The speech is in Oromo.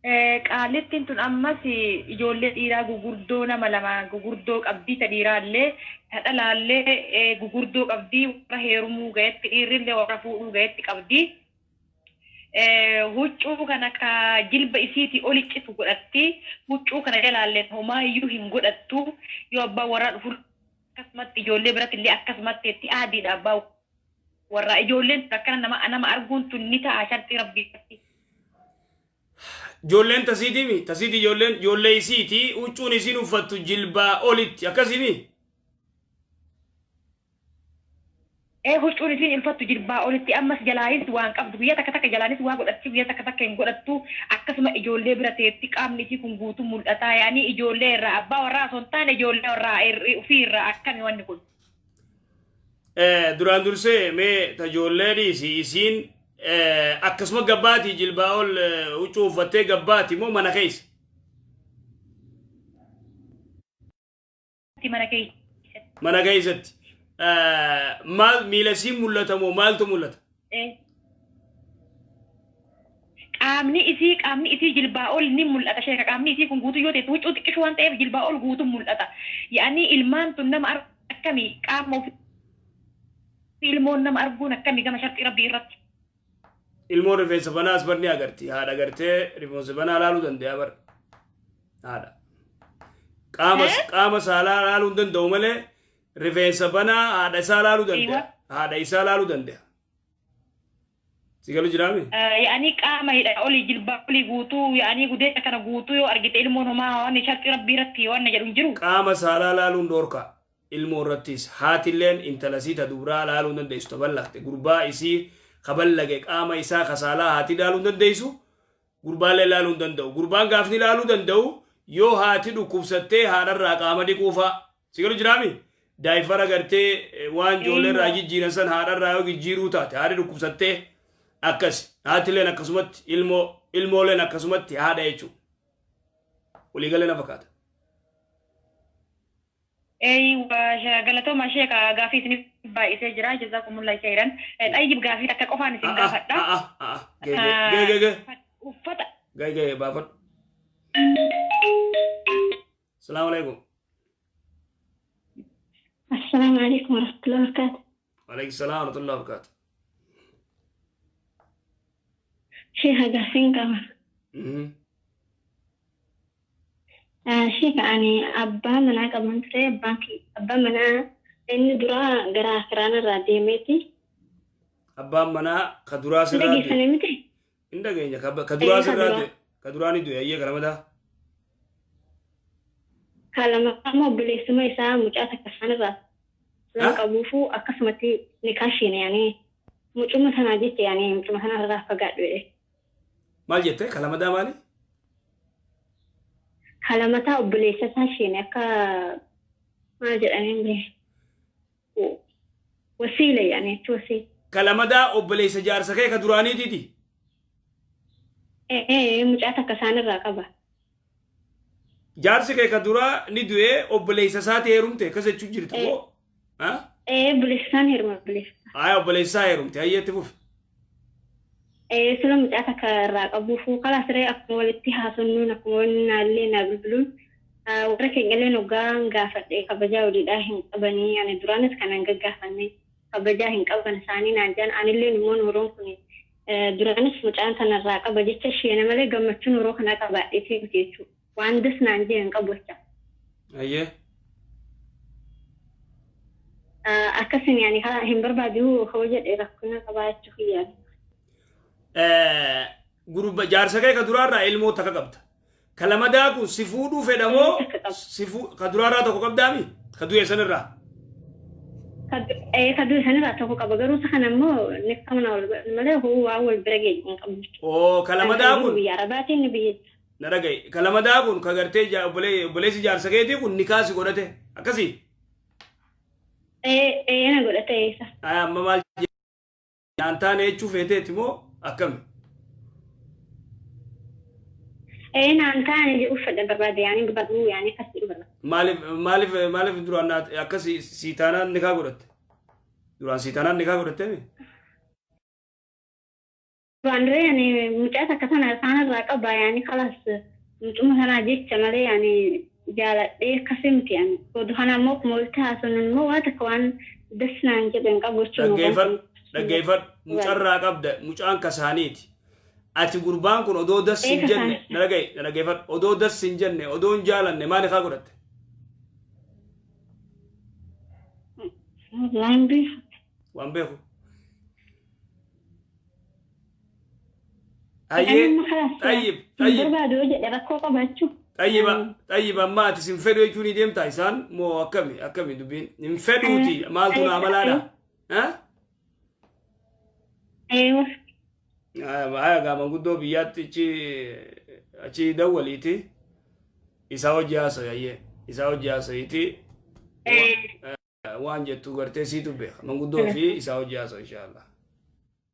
Qaallittiin tun ammas ijoollee dhiiraa gugurdoo nama lama gugurdoo qabdii, ta dhiiraallee ta dhalaallee gugurdoo qabdii, warra heerumuu gahetti dhiirrillee warra fuudhuu gahetti qabdii. Huccuu kana ka jilba isiitii oli citu godhatti. Huccuu kana jalaallee homaayyuu hin godhattu. Yoo abbaan warraa dhufu akkasumatti ijoollee biratti illee akkasumatti itti aadiidha abbaan warraa. Ijoolleen tun akkana nama nama arguun tun ni ta'a sharxii rabbii. Ijoolleen tasiitiimi tasiiti ijoolleen ijoollee isiiti huccuun isiin uffattu jilbaa olitti akkasimi. Ee huccuun isiin ulfattu jilbaa olitti, ammas jalaayis waan qabdu, guyyaa takka takka jalaanis waa godhatti, guyyaa takka takka hin godhattu. Akkasuma ijoollee bira teetti, qaamni isii kun guutuu mul'ata. Yaani ijoollee irraa abbaa warraa osoo hin taane ijoollee warraa ofii irraa akkami wanni kun? Duraan dursee mee ta ijoollee dhiisi, isiin akkasuma gabbaatii jilbaa ol huccuu uffattee gabbaati moo mana keessa? Mana keessatti. Mana keessatti. Maal miila isiin mul'ata moo maaltu mul'ata? Qaamni isii jilbaa ol ni mul'ata, sheeka. Qaamni isii kun guutuu yoo ta'e, huccuu xiqqishuu waan ta'eef jilbaa ol guutuu mul'ata. Yaani ilmaan tun nama akkamii, qaama ofii ilmoon nama arguun akkamii gama sharxii rabbii irratti? Ilmoon rifeensa banaas bar ni agarti. Haadha gartee rifeensa banaa laaluu danda'a bar. Haadha. Qaama saalaa laaluu hin danda'u malee rifeensa banaa haadha isaa laaluu danda'a. Haadha isaa laaluu danda'a. Si galu jiraami? Yaani qaama hidha olii jilbaa olii guutuu, yaani gudeeda kana guutuu yoo argite ilmoon homaa waan sharxii rabbii irratti waan jedhu hin jiru. Qaama saalaa laaluun dhoorka. Ilmoo irrattis haatilleen intala isii ta dubraa laaluu hin dandeessu ta ballaqte. Gurbaa isii ka ballage qaama isaa ka saalaa haati laaluu hin dandeessu. Gurbaallee laaluu hin danda'u. Gurbaan gaafni laaluu danda'u yoo haati dhukkubsattee haadharraa qaama dhiquufaa. Si galu jiraami? Daayifara gartee waan ijoollee irraa jijjiiran san haadharraa yoo jijjiiruu taate haadhi dhukkubsattee akkas. Haatileen akkasumatti, ilmoo ilmooleen akkasumatti haadha jechuudha. Waliigalee na fakkaata. Eeywa, galatooma sheeka, gaafii isin baay'isee jira, jazakumullah khairan. Xayyib, gaafii takka qofaan isin gaafadha. Gee gee gee. Uffata. Gee gee baafadhu. Salaamu alaikum. Assalaamu alaikum warahmatullahi wabarakatuh. Waalaikum salaam warahmatullahi wabarakatuh. Sheekha, gaaffiin qaba. Sheekha, ani abbaa manaa qaban ture. Abbaan manaa inni duraa gara akiraan irraa deemeeti. Abbaan manaa ka duraa Hin sirraa du'e. dhageessanii miti? Hin dhageenya, ka duraa Ka sirraa duraa. du'e. Ka duraa ni du'e, ayyee, ka lamataa. Ka lammaffaa immoo obboleessuma isaa mucaa takka isaan irraa waan qabuufu akkasumatti nikaa ishiin yaani mucuma sanaa jecha yaani mucuma sana irraa fagaadhu jedhe. Maal jette? Ka lamadaa maali? Ka lamataa obboleessa isaa ishiin akka maal jedhaniin beeku, wasiila yaani jechuun wasiila. Ka lamadaa obboleessa jaarsa kee ka duraaniitiiti. Ee, mucaa takka isaan irraa qaba. Jaarsi kee ka duraa ni du'ee, obboleessa isaati heerumte akkas jechuu jirtu moo? Ha? Ee, obboleessa isaan heeruma, obboleessa. Aya, obboleessa isaa heerumte, hayyeetti fufi. Ee, sila mucaa takka irraa qabuufu kalaas ree akkuma walitti haasonnuun, akkuma wanni naallee naa bilbiluun, warra keenyallee hoggaan gaafadhe kabajaa waliidhaa hin qabanii, ani duraanis kanan gaggaafanne kabajaa hin qaban isaanii naan jedhan. Anilleen immoo nuuroon kun duraanis mucaan tanarraa qaba jecha isheena malee gammachuu nuuroo kanaa qabaadheetii miti jechuudha. Waan das naan jee hin qabu jecha. Hayyee. Akkasin yaani hin barbaadu hoo jedhe rakkina qabaa jechuu kiyyaani. Gurba jaarsa kee ka duraarraa ilmoo takka qabda. Ka lamadaa kun si fuudhuu fedha moo Takka qaba. si ka duraarraa tokko qabdaami? Ka du'e sanirraa. Ka du'e sanirraa tokko qaba, garuu isa kana immoo ni kamana wal godhan malee hoo waan wal bira geenye hin qabnu. Oo, ka lamadaa Kan kun biyya Arabaatiin ni biyya na dhaga'i. Ka lamadaa kun ka gartee obboleessi jaarsa keetii kun nikaa si godhate akkasii. Ee ee, na godhate isa. Aya, amma maal naan taane jechuu feeteeti moo akkami? Ee, naan taane jedhu fedha barbaade, yaani barbaadu, yaani akkas jedhu barbaade. Maaliif duraan akkas sii taanaan nikaa godhatte? Duraan sii taanaan nikaa godhatte mi? Duraan duree ani mucaa takka tana isaan irraa qaba yaani kalaas mucuma tanaa jecha malee ani jaaladhee akkasii miti ani. Oduu kana immoo akkuma walitti haasofnu immoo waa takka waan das naan jedhe hin qabu jechuudha. Dhaggeeffadhu, dhaggeeffadhu. Mucarraa qabda, mucaan kasaaniiti. Ati gurbaan kun odoo das hin Eeka jenne, isaan. na dhaga'i, na dhaggeeffadhu. Odoo das hin jenne, odoo hin jaalanne maal ifaa godhatte? Waan beeku. Waan beeku. Ani Hayyee, amma kalaas xayyib, hin xayyib. barbaadu yoo jedhe rakkoo qabaachuu. Xayyiba, xayyiba amma ati sin fedhu jechuun ni deemtaa isaan moo akkami akkami dubbiin hin fedhuuti maaltu naa malaadha? Ha? Eewa. Haya gaa manguddoo biyyaatti achi achi dawwaliiti isaa hojii haasawi hayyee isaa hojii haasawiiti waan jettu gartee siitu beeka manguddoo fi isaa hojii haasawi inshaallah.